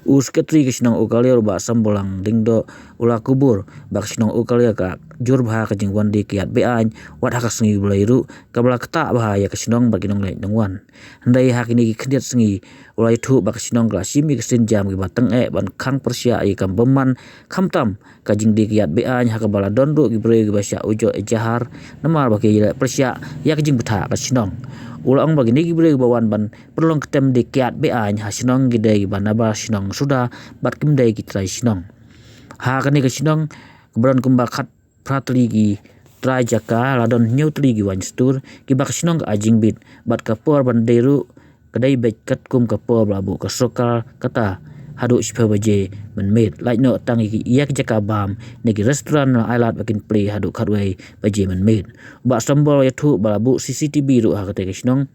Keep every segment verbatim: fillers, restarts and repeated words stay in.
U Secretary ka shnong Ukaliar, u Bah Sambolang Dingdoh, u la kubur ba ka shnong Ukaliar ka jur bha ka jingwan die kiad be-aiñ, wat ha ka sngi Blei ruh kaba la ktah bha ïa ka shnong bad ki nongleit nongwan. Hynrei ha kine ki khyndiat sngi u la ïathuh ba ka shnong ka la shim ïa ki sienjam kiba tyngeh ban khang pyrshah ïa ka bymman, khamtam ka jingdie kiad be-aiñ ha kaba la don ruh ki briew kiba shah ujor ejahar namar ba ki leh pyrshah ïa ka jingbthah ka shnong. U la ong ba kine ki briew kiba wan ban pynlong ktem die kiad be-aiñ ha shnong ki dei kiba na ba shnong suda bad kim dei ki trai shnong. Ha kane ka shnong kaba don kumba khatphra tylli ki trai jaka, la don hynñiew tylli ki waiñ stur kiba ka shnong ka ai jingbit, bad ka por ban die ruh ka dei beit katkum ka por ba la buh ka sorkar, kata haduh shiphew baje mynmiet. Lait noh tang ïa ki, ïa ki jaka bam ne ki restaurant la ai lad ba kin plie haduh khatwei baje mynmiet. U Bah Sambol ïathuh ba la buh C C T V ruh ha katei ka shnong,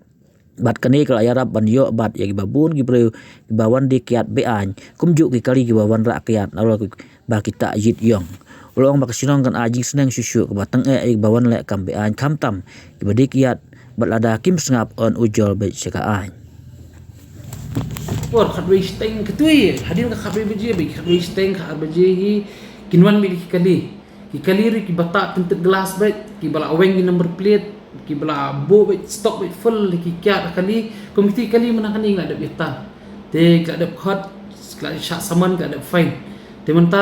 bad kane ka la ïarap ban ïoh bat ïa kiba bun ki briew kiba wan die kiad be-aiñ, kumjuh ki kali kiba wanrah kiad nalor ki ba ki tah ïit ïong. U la ong ba ka shnong kan ai jingsneng shuh shuh kaba tyngeh ïa kiba wan leh kam be-aiñ, khamtam kiba die kiad, bad lada kim sngap, yn ujor beit sha ka aiñ. Por khatwei shiteng katwei, hadien ka khatwei baje beit, khatwei shiteng, khatar baje hi kin wan beit ki kali. Ki kali ruh kiba tah tyntet glass beit, kiba la weng ki number plate, kiba la buh beit, stock beit full ki kiad kali. Kum kiti kali mynta kane ngi la dep ïa tan. Te ki la dep khot, ki la shah saman, ki la dep fine. Te mynta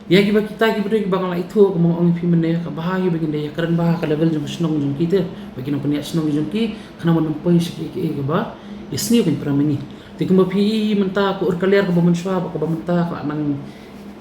ïa kiba kita ki briew kiba nga la ithuh, kumba nga ong ïa phi mynne, kaba bha hi ba ngin da ïakren bha ha ka level jong ka shnong jong ki te, bad ki nongpynïaid shnong jong ki, khnang ban poi sha kiei kiei kaba ïasniew kan pynrem ïa ngi. Te kumba phi i mynta ka Urkaliar kaba mynshuwa bad kaba mynta ka la nang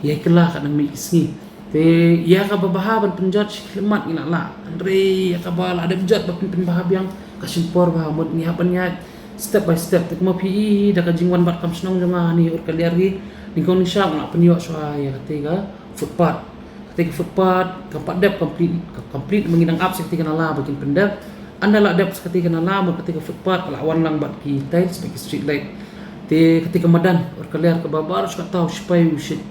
ïai kylla, ka nang mih ki sngi. Te ïa kaba bha ban pynjot shi khyllipmat ngi la lah. Hynrei ïa kaba la dep jot ba pynpynbha biang ka shim por bha, mut ngi hap ban ïaid step by step. Te kumba phi i da ka jingwan bat kam shnong jong nga hangne Urkaliar hi, nyngkong nyngshap nga la pynïoh shuwa ïa katei ka footpath. Katei ka footpath kam pat dep complete, ka complete ma ngi dang ap sha katei ka nala ba kin pyndep. Ynda la dep sha katei ka nala, mut katei ka footpath ka la wan lang bad ki tiles bad ki street light. Te katei ka madan Urkaliar kaba baroh shi katta u sipai u shait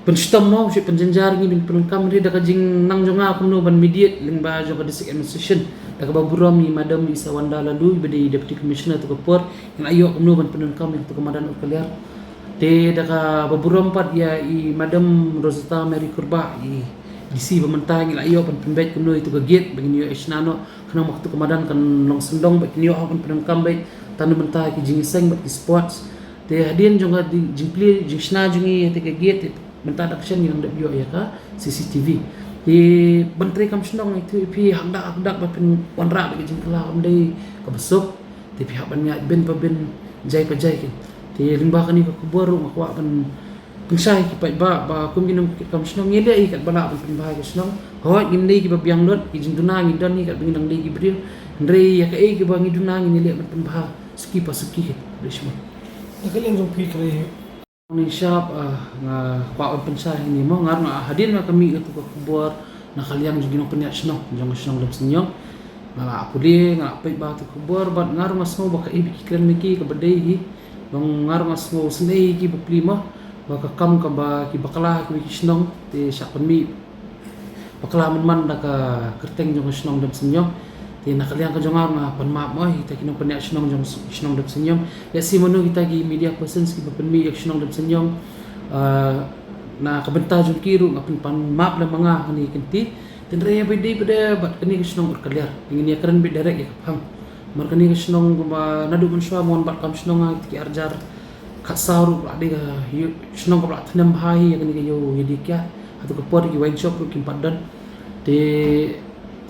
pynshitom mo, u shait pynjynjar ïa ngi ban pyndonkam, hynrei da ka jingnang jong nga kumno ban mediate lyngba jong ka District Administration, da kaba burom i Madam Isawanda Laloo iba dei Deputy Commissioner tu ka por, ngi la ïoh kumno ban pyndonkam ïa katu ka madan Urkaliar. Te da kaba burom pat ïa i Madam Rosetta Mary Kurbah, i D C ba mynta, ngi la ïoh ban pynbeit kumno ïa katu ka gate ba ngin ïoh ïa shna noh, khnang ba katu ka madan kan long sngewdong bad kin ïoh hok ban pyndonkam beit, tang na bynta ki jingïaseng bad ki sports. Te hadien jong ka di-, jingplie jingshna jong ngi ïa kata ka gate, te mynta da ka shen ngi dang dep ïoh ïa ka C C T V. Te ban trei kam shnong, ïathuh ïa phi, hakdak hakdak ba phin wanrah bad ka jingkylla kam dei kaba suk. Te phi hap ban ïaid bin pa bin, jai pa jai kin. Te lyngba kane ka khubor ruh nga kwah ban pynshai ïa ki paidbah ba kum ki nongkit kam shnong, ngi leh hi katba lah ban pynbha ïa ka shnong. Hooid, ngim dei kiba biang lut, ki jingduna ngi don hi katba ngi dang dei ki briew. Hynrei ïa kaei kaba ngi duna ngin ïaleh ban pynbha suki pa suki, kata dei shimon. Da ka liang jong phi, trei hi. Nyngkong nyngshap, ah, nga kwah ban pynshai hangne mo, nga ruh nga, hadien nga khmih katu ka khubor na ka liang jong ki nongpynïaid shnong jong ka shnong Demsenñiong, nga la pule, nga la peit ba katu ka khubor, bad nga ruh nga sngew ba kaei ba ki kren na ki kaba dei hi. Long nga ruh nga sngew sngewsih ïa ki bapli mo, ba ka kam kaba ki bakla kiwei ki shnong te shah pynmih bakla mynman da ka kyrteng jong ka shnong Demsenñiong. Te na ka liang ka jong nga ruh nga pan map mo ïa kita ki nongpynïaid shnong jong ka shnong Demsenñiong. Lehse mano kita ki media persons kiba pynmih ïa ka shnong Demsenñiong, ah, na ka bynta jong ki ruh nga pynpan map lem ma nga hangne kynti. Te hynrei ïa ba dei ba dei bad kane ka shnong Urkaliar, ngin ïakren beit direct ïa ka phang. Namar kane ka shnong kumba naduh mynshuwa ba wan bat kam shnong ha kita ki arhajar khatsaw ruh ka la dei ka ïew, shnong kaba la tnem bha hi ïa kane ka ïew ïa die kiad. Hato ka por ki wine shop ruh kim pat don. Te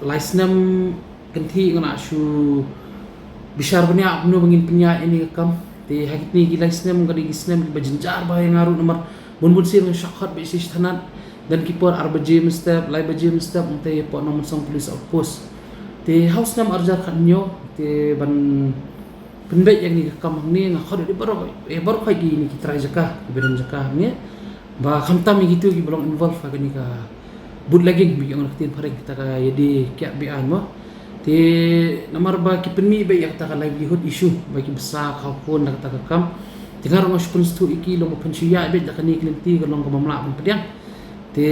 lai snem kynthih nga la shu bishar bniah kumno ba ngin pynïaid ïa kane ka kam. Te ha kine ki lai snem ka dei ki snem kiba jynjar bha ïa nga ruh namar bun bun sien nga shah khot beit sha thanat. Don ki por ar baje mynstep, lai baje mynstep, nga tei hapoh Nongmynsong Police Outpost. Te ha u snem arhajar khathynñiew te ban pynbeit ïa kane ka kam hangne nga khot ïa baroh, ïa baroh khoit kine ki trai jaka kiba don jaka hangne, ba khamtam ïa kito kiba long involve ha kane ka bootlegging, ba ki ong ha ka ktien phareng, kata ka ïadie kiad be-aiñ mo. Te namar ba ki pynmih beit ïa kata ka livelihood issue ba ki bsa ka khun da kata ka kam. Te nga ruh nga shu pynsngewthuh ïa ki long ba phin shu ïaid beit da kane ka lynti ka long kaba ym lah ban pdiang. Te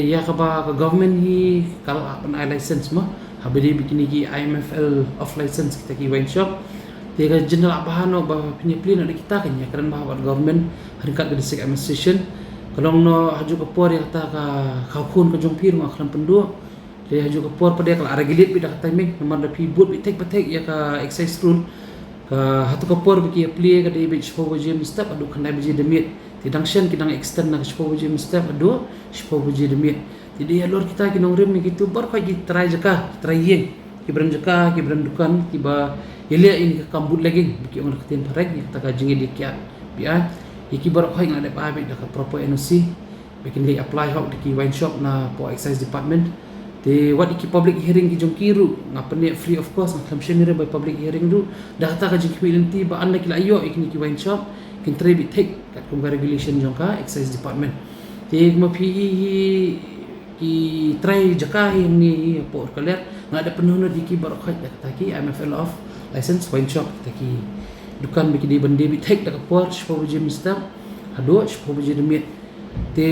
ïa kaba ka government hi ka lah ban ai license mo, haba dei bad kine ki I M F L off license kita ki wine shop. Te ka jinglah bha noh ba phin ïa plie noh da kita, kan ïa kren bha bad government ha ryngkat ka district administration. Ka long noh ha juh ka por ïa kata ka khawkhun ka jong phi ruh nga khlem pynduh. Te ha juh ka por pat de ka la regulate beit da ka timing, namar da phi bud beit thik pat thik ïa ka excise rule. Ka hato ka por ba ki ïa plie ka dei beit shiphew baje mynstep haduh khyndai baje da miet. Te dang shen ki dang extend na ka shiphew baje mynstep haduh shiphew baje da miet. Te dei halor kita ki nongrim ne kitu baroh khoit ki trai jaka, ki trai ïing, ki briew jaka, ki briew dukan, kiba ïaleh ïa ka kam bootlegging, ba ki ong da ka ktien phareng ïa kata ka jingïadei kiad. Phi ai, ïa ki baroh khoit nga la dep ai beit da ka proper N O C ba kin leit apply hok da ki wine shop na poh excise department. Te wat ïa ki public hearing ki jong ki ruh nga pyneh free of cost, nga khlem shim ïa ri bai public hearing ruh. Da kata ka jingkhmih lynti ba ynda ki la ïoh ïa kine ki wine shop, kin trei beit thik katkum ka regulation jong ka excise department. Te kumba phi i hi ki trai jaka hi hangne hi hapoh Urkaler, nga la dep pynhun ïa ki baroh khoit da kata ki M F L of license wine shop, kata ki dukan ba ki dei ban die beit thik da ka por shiphew baje mynstep haduh shiphew baje da miet. Te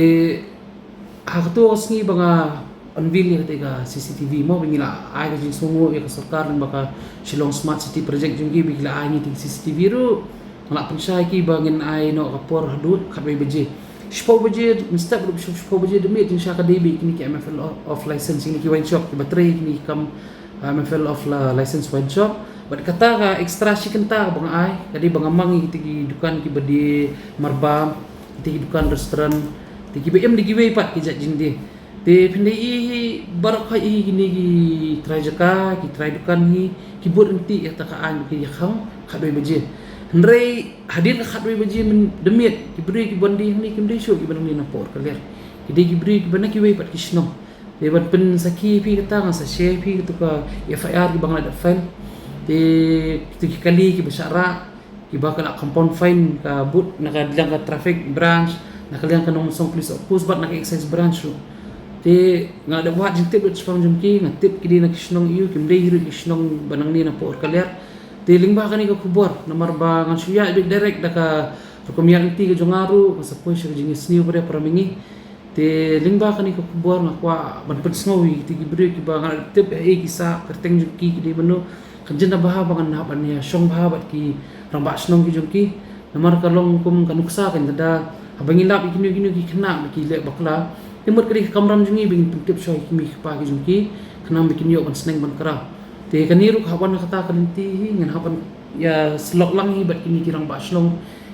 ha kato ka sngi ba nga unveil ïa kata ka C C T V mo, ba ngi la ai ka jingsngewnguh ïa ka sorkar lyngba ka Shillong Smart City Project jong ki, ba ki la ai ngi ïa ka C C T V ruh, nga la pynshai ïa ki ba ngin ai noh ka por haduh khatwei baje. Shiphew baje mynstep haduh shiphew baje da miet, jingshisha ka dei beit kine ki M F L of license, kine ki wine shop kiba trei kine ki kam, ah, M F L of la license wine shop. Bad kata ka extra shi kynta kaba nga ai ka dei ba nga mang ïa kita ki dukan kiba die marbam, kita ki dukan restaurant, kita kiba im da kiwei pat ki jait jingdie. Te phin da i hi baroh khoit hi kine ki trai jaka, ki trai dukan hi ki bud ryntih ïa kata ka aiñ ba ki ïa khang khatwei baje. Hynrei hadien ka khatwei baje myn-, da miet, ki briew kiban die hangne kim dei shuh kiba nangne na poh Urkaler. Ki dei ki briew kiba na kiwei pat ki shnong. Te ban pynsakhi ïa phi kata, ngan sa share ïa phi kata ka F I R kiba nga la dep file. Te kito ki kali kiba shah rah, kiba ka la compound fine ka bud na ka liang ka traffic branch, na ka liang ka Nongmynsong police outpost bad na ka excise branch ruh. Te nga la dep wad jingtip lut shaphang jong ki, nga tip ki dei na ki shnong ïew, kim dei hi ruh ki shnong ba nangne na poh Urkaler. Te lyngba kane ka khubor, namar ba ngan shu ïaid beit direct da ka rukom ïaid lynti ka jong nga ruh, ngan sa poi sha ka jingïasniew ba dei para ma ngi. Te lyngba kane ka khubor nga kwah ban pynsngew ïa kita ki briew kiba nga la tip haei ki sah, kyrteng jong ki ki dei mano. Kan jin da bha ba ngan hap ban ïashong bha bad ki rangbah shnong ki jong ki. Namar ka long kum ka nuksa kan da, haba ngi lap ïa kino kino ki khynnah ba ki leh bakla, te mut ka dei ka kamram jong ngi ba ngin pyntip shuwa ïa ki kmie ki kpa ki jong ki, khnang ba kin ïoh ban sneng ban kraw. Te kane ruh ka hap wan na kata ka lynti hi, ngan hap ban ïasyllok lang hi bad kine ki rangbah shnong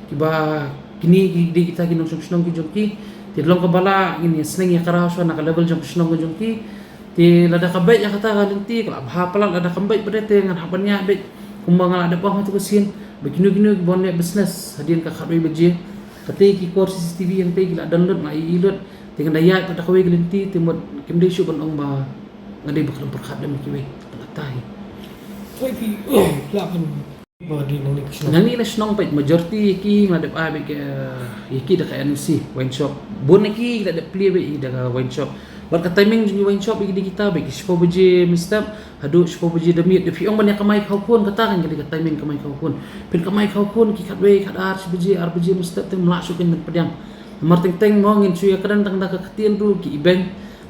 kiba, kine ki dei kita ki nongshong shnong ki jong ki. Te long kaba lah ngin ïasneng ïakraw shuwa na ka level jong ka shnong ka jong ki. Te lada ka beit ïa kata ka lynti ka la bha palat, lada kam beit pat de te ngan hap ban ïaid beit kumba nga la dep ong ha tu ka sien, ba kino kino kiban leh business hadien ka khatwei baje. Kata ki kor C C T V hangtei ki la don lut, nga ïohi lut. Te ngan da ïaid pat da kawei ka lynti, te mut kim dei shuh ban ong ba nga dei ba khlem pyrkhat lem ïa kiwei. Kata hi. Kawei ki, la pyn, ba dei nangne ka shnong. Nangne na shnong pat majority ïa ki nga la dep ai beit ka, ïa ki da ka N O C wine shop. Bun na ki la dep plie beit da ka wine shop. Bad ka timing jong ki wine shop ïa ki dei kita beit ki shiphew baje mynstep haduh shiphew baje da miet. Da phi ong ban ïa kamai khawkhun, kata kan ka dei ka timing kamai khawkhun. Phin kamai khawkhun ki khatwei, khatar, shi baje, ar baje mynstep te ym lah shuh kein ban pdiang. Namar teng teng mo ngin shu ïakren tang da ka ktien ruh ki ibeiñ.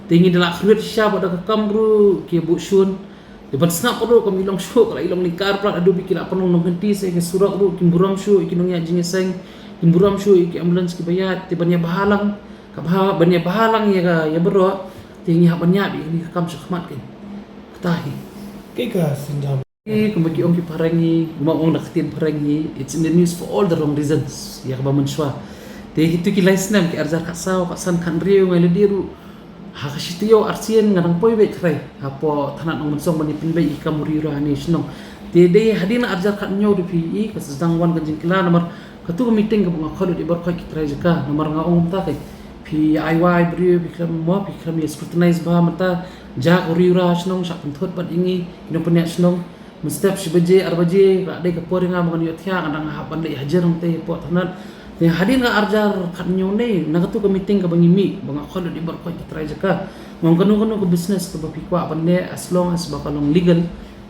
Te ngi da lah khrwit shisha bad da ka kam ruh ki buh shun. Te ban sngap ruh kam i long shuh, ka la i long lyngkar palat, haduh ba ki la pynlong nongkynti sha ka surok ruh kim burom shuh ïa ki nongïaid jingïaseng, kim burom shuh ïa ki ambulance kiba ïaid. Te ban ïa bha lang, ka bha, ban ïa bha lang ïa ka, ïa baroh, te ngi hap ban ïaid beit ïa kane ka kam shakhmat kein. Kata hi. Kaei ka sienjam? Eh, kumba ki ong ki phareng hi, kumba ong da ka ktien phareng hi, it's in the news for all the wrong reasons. Ïa kaba mynshuwa. Te kito ki lai snem, ki arhajar khatsaw, khatsan, khathynriew, nga ïalade ruh ha ka shi taïew arsien nga dang poi beit trai hapoh thanat Nongmynsong ban ïa pynbeit ïa ka kam u riewra hangne shnong. Te dei hadien arhajar khathynñiew da phi i ka sdang wan ka jingkylla, namar katu ka meeting kaba nga khot lut ïa baroh khoit ki trai jaka, namar nga ong mynta te phi ïa ai wai briew, phi khlem mo, phi khlem ïa scrutinize bha mynta. Jaka u riewra shnong shah pynthut bad ïa ngi ki nongpynïaid shnong. Mynstep shi baje, ar baje, ka dei ka por ïa nga ba ngan ïohthiah, nga dang hap ban leit hajar hangtei hapoh thanat. Te hadien ka arhajar khathynñiew ne, na katu ka meeting kaba ngi mih, ba nga khot lut ïa baroh khoit ki trai jaka. Nga ong kano kano ka business kaba phi kwah ban leh, as long as ba ka long legal,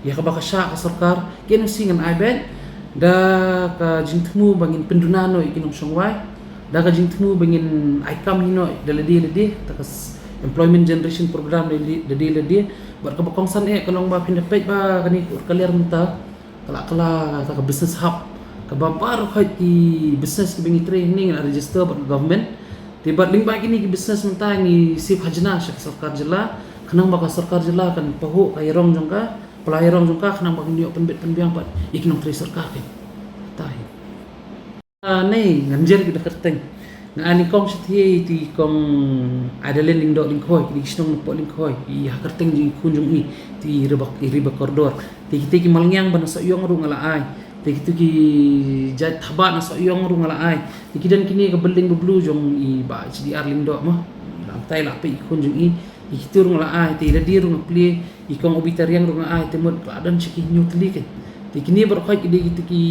ïa kaba ka shah ka sorkar, ka N O C ngan ai beit, da ka jingthmu ba ngin pynduna noh ïa ki nongshong wai. Da ka jingthmu ba ngin ai kam hi noh da lade lade, da ka s-, employment generation program da lade, da lade lade. Bad kaba kongsan eh ka long ba phin da peit ba kane ka Urkaler mynta, Ka la kylla kata ka business hub kaba baroh khoit ki business kiba ngi trei hangne ngi la register bad government. Te bad lyngba kine ki business mynta ngi siew khajna sha ka sorkar jylla, khnang ba ka sorkar jylla kan pahuh ka ïarong jong ka, pla ïarong jong ka, khnang ba kan ïoh pynbit pynbiang pat ïa ki nongtrei sorkar. Te kata hi. Ah, nei, ngan jer ki da kyrteng. Nga ai nyngkong shathie ïa i kong Adeline Lyngdoh Lyngkhoi, ki dei ki shnong napoh Lyngkhoi, i ha kyrteng jong i khun jong i, i Riba, i Riba Kordor. Te kita ki Malngiang ba na Sohiong ruh nga la ai. Te kita ki jait Thabah na Sohiong ruh nga la ai. Te ki don kine ka building ba blue jong i Bah H D R Lyngdoh mo. Lam tai la peit i khun jong i. Te kita ruh nga la ai, te i lade ruh nga plie, i kong Obi Tariang ruh nga ai, te mut la don shi ki hynñiew tylli kein. Te kine baroh khoit ki dei kita ki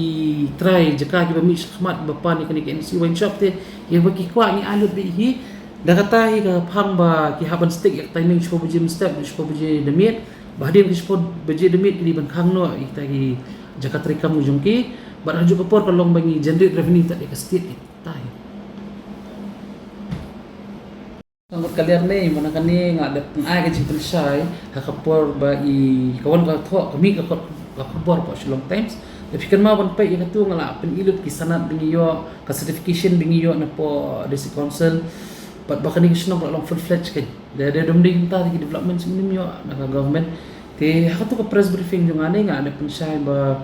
trai jaka kiba mih sha khmat ba pan ïa kane ka M C wine shop, te ïa ba ki kwah ngi ai lut beit hi. Da kata hi ka phang ba ki hap ban stick ïa ka timing shiphew baje mynstep, shiphew baje da miet. Ba hadien ka shiphew baje da miet ki dei ban khang noh ïa kita ki jaka treikam jong ki. Bad ha kajuh ka por ka long ba ngi generate revenue tad ïa ka state. Te hi. Ka ngut ka liar ne, mynta kane nga dep ai ka jingpynshai ha ka por ba i ka wan ka thoh ka mih ka kot ka khubor hapoh Shillong Times. Te phi kynmaw ban peit ïa katu nga la pyni lut ki sanad ba ngi ïoh, ka certification ba ngi ïoh napoh District Council. Bad ba kane ka shnong ka la long full fledged kein. Da da dum dei mynta ki development sngewbha ïoh na ka government. Te ha katu ka press briefing jong nga ne nga dep pynshai ba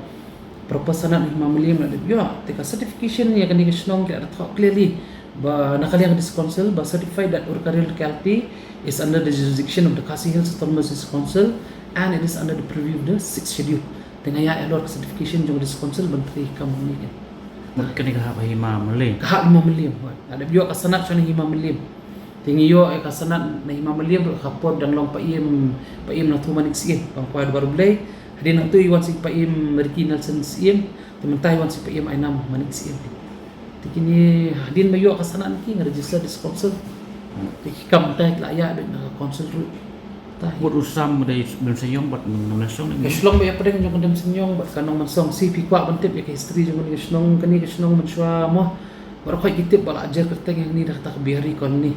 proper sanad na Hima Mylliem la dep ïoh. Te ka certification ïa kane ka shnong ki la da thoh clearly ba na ka liang ka District Council ba certified that Urkari locality is under the jurisdiction of the Khasi Hills Autonomous District Council and it is under the purview of the Sixth Schedule. Te nga ïa halor ka certification jong ka District Council ban trei kam hangne kein. Mut kane ka hap ha Hima Mylliem. Ka hap Hima Mylliem. Nga dep ïoh ka sanad sha na Hima Mylliem. Te ngi ïoh ïa ka sanad na Hima Mylliem ruh ka por dang long Paiem, Paiem Nathumanic Syiem, Pangkwai Dorbar U Blei. Hadien nangtu i wan sha Paiem Ricky Nelson Syiem, te mynta i wan sha Paiem Ainam Manik Syiem. Te kine hadien ba ïoh ka sanad ki nga register District Council. Te ki kam mynta ki la ïa beit na ka council ruh. Te hi. Wat u sam dei Mynsiem bad Nongmynsong ne. Ka shnong ba ïa pdeng jong ka Mynsiem bad ka Nongmynsong, shi phi kwah ban tip ïa ka history jong kane ka shnong, kane ka shnong mynshuwa mo. Baroh khoit ki tip ba la jer kyrteng hangne da kata ka Bihari Colony.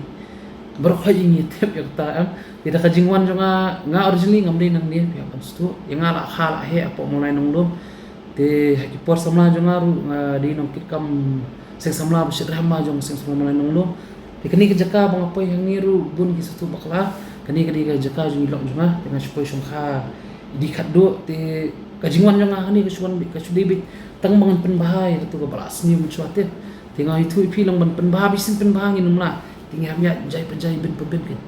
Baroh khoit ngi tip ïa kata em. Te da ka jingwan jong nga, nga originally ngam dei nangne, phi hap ban sngewthuh. Ïa nga la kha la heh hapoh Mawlai Nonglum. Te ha ki por samla jong nga ruh nga dei nongkitkam seng samla ba shitrhem jong seng samla Mawlai Nonglum. Te kane ka jaka ba nga poi hangne ruh bun ki sngewthuh bakla. Kane ka dei ka jaka jong i lok jong nga, te nga shu poi shongkha i dei khatduh, te ka jingwan jong nga hangne ka shu wan beit, ka shu dei beit tang ba ngan pynbha ïa katu kaba la sniew mynshuwa te. Te nga ïathuh ïa phi long ban pynbha, beit sien pynbha ngin ym lah. Te ngi hap ïa jai pa jai, bin pa bin kein.